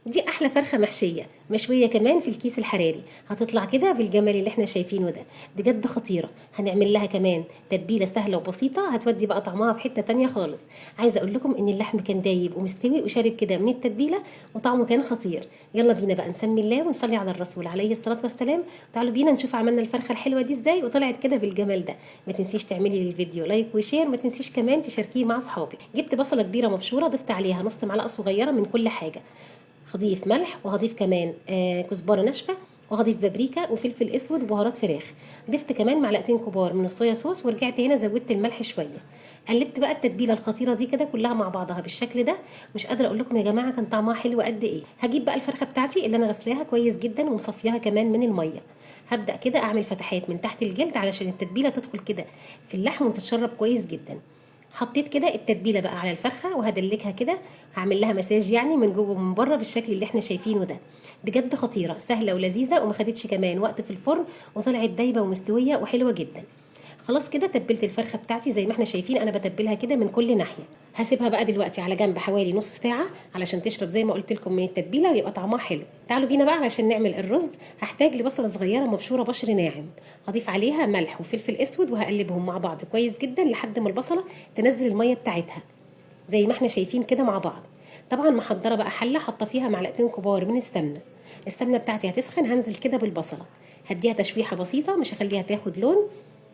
دي احلى فرخة محشيه مشوية كمان في الكيس الحراري، هتطلع كده بالجمال اللي احنا شايفينه ده، بجد خطيرة. هنعمل لها كمان تتبيله سهلة وبسيطة هتودي بقى طعمها في حتة تانية خالص. عايزه اقول لكم ان اللحم كان دايب ومستوي وشارب كده من التتبيله وطعمه كان خطير. يلا بينا بقى نسمي الله ونصلي على الرسول عليه الصلاة والسلام. تعالوا بينا نشوف عملنا الفرخه الحلوة دي ازاي وطلعت كده بالجمال ده. ما تنسيش تعملي للفيديو like و share، ما تنسيش كمان تشاركيه مع اصحابك. جبت بصله كبيرة مبشوره ضفت عليها نص معلقه صغيرة من كل حاجة، هضيف ملح وهضيف كمان كزبره ناشفة وهضيف بابريكا وفلفل اسود وبهارات فراخ. ضفت كمان معلقتين كبار من الصويا صوص ورجعت هنا زودت الملح شوية. قلبت بقى التتبيله الخطيرة دي كده كلها مع بعضها بالشكل ده. مش قادرة اقول لكم يا جماعة كان طعمها حلو قد ايه. هجيب بقى الفرخه بتاعتي اللي انا غسلاها كويس جدا ومصفياها كمان من المية. هبدا كده اعمل فتحات من تحت الجلد علشان التتبيله تدخل كده في اللحم وتتشرب كويس جدا. حطيت كده التتبيله بقى على الفرخه وهدلكها كده، هعمل لها مساج يعني من جوه ومن بره بالشكل اللي احنا شايفينه ده. بجد خطيرة، سهلة ولذيذه وما خدتش كمان وقت في الفرن، وطلعت دايبه ومستويه وحلوه جدا. خلاص كده تبلت الفرخه بتاعتي زي ما احنا شايفين، انا بتبلها كده من كل ناحية. هسيبها بقى دلوقتي على جنب حوالي نص ساعة علشان تشرب زي ما قلت لكم من التتبيله ويبقى طعمها حلو. تعالوا بينا بقى علشان نعمل الرز. هحتاج لبصله صغيرة مبشوره بشر ناعم، هضيف عليها ملح وفلفل اسود وهقلبهم مع بعض كويس جدا لحد ما البصله تنزل المية بتاعتها زي ما احنا شايفين كده مع بعض. طبعا محضرة بقى حله حاطه فيها معلقتين كبار من السمنة. السمنة بتاعتي هتسخن، هنزل كده بالبصله، هديها تشويحه بسيطة مش هخليها تاخد لون.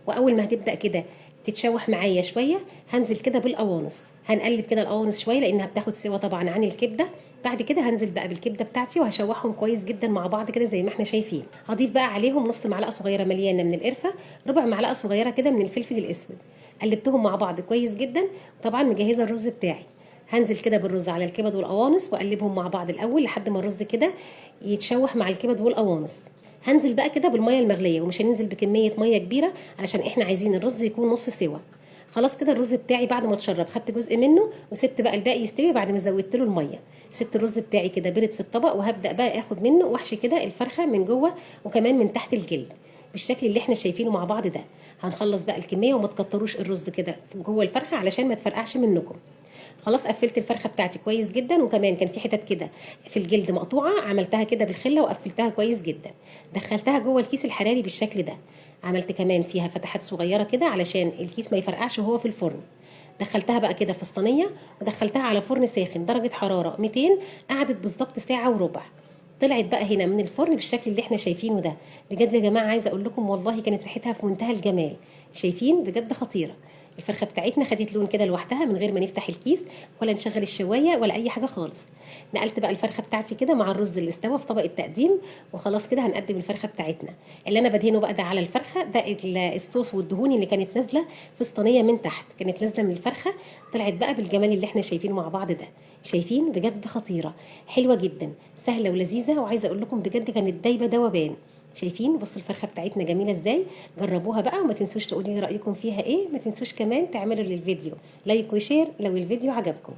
واول ما هتبدا كده تتشوح معايا شوية هنزل كده بالقوانص، هنقلب كده القوانص شوية لانها بتاخد سوا طبعا عن الكبده. بعد كده هنزل بقى بالكبده بتاعتي وهشوحهم كويس جدا مع بعض كده زي ما احنا شايفين. هضيف بقى عليهم نص معلقه صغيرة مليانة من القرفه، ربع معلقه صغيرة كده من الفلفل الاسود. قلبتهم مع بعض كويس جدا. طبعا مجهزة الرز بتاعي، هنزل كده بالرز على الكبد والقوانص واقلبهم مع بعض الاول لحد ما الرز كده يتشوح مع الكبد والقوانص. هنزل بقى كده بالمية المغليه، ومش هننزل بكمية مية كبيرة علشان احنا عايزين الرز يكون نص سوا. خلاص كده الرز بتاعي بعد ما اتشرب خدت جزء منه وسبت بقى الباقي يستوي بعد ما زودت له المية. سبت الرز بتاعي كده برد في الطبق، وهبدا بقى اخد منه واحشي كده الفرخه من جوه وكمان من تحت الجلد بالشكل اللي احنا شايفينه مع بعض ده. هنخلص بقى الكمية وما تكتروش الرز كده جوه الفرخه علشان ما تفرقعش منكم. خلاص قفلت الفرخه بتاعتي كويس جدا، وكمان كان في حتت كده في الجلد مقطوعة عملتها كده بالخله وقفلتها كويس جدا. دخلتها جوه الكيس الحراري بالشكل ده، عملت كمان فيها فتحات صغيرة كده علشان الكيس ما يفرقعش وهو في الفرن. دخلتها بقى كده في الصينية ودخلتها على فرن ساخن درجه حرارة 200، قعدت بالظبط ساعة وربع. طلعت بقى هنا من الفرن بالشكل اللي احنا شايفينه ده. بجد يا جماعة عايزه اقول لكم والله كانت ريحتها في منتهى الجمال. شايفين بجد خطيرة. الفرخه بتاعتنا خدت لون كده لوحدها من غير ما نفتح الكيس ولا نشغل الشوايه ولا اي حاجة خالص. نقلت بقى الفرخه بتاعتي كده مع الرز اللي استوى في طبق التقديم، وخلاص كده هنقدم الفرخه بتاعتنا. اللي انا بدهنه بقى ده على الفرخه ده الصوص والدهون اللي كانت نازله في الصينية من تحت، كانت نازله من الفرخه، طلعت بقى بالجمال اللي احنا شايفينه مع بعض ده. شايفين بجد خطيرة، حلوة جدا، سهلة ولذيذه، وعايزه اقول لكم بجد كانت دايبه دوبان. شايفين بصوا الفرخه بتاعتنا جميلة ازاي. جربوها بقى وما تنسوش تقولي رايكم فيها ايه. ما تنسوش كمان تعملوا للفيديو like و share لو الفيديو عجبكم.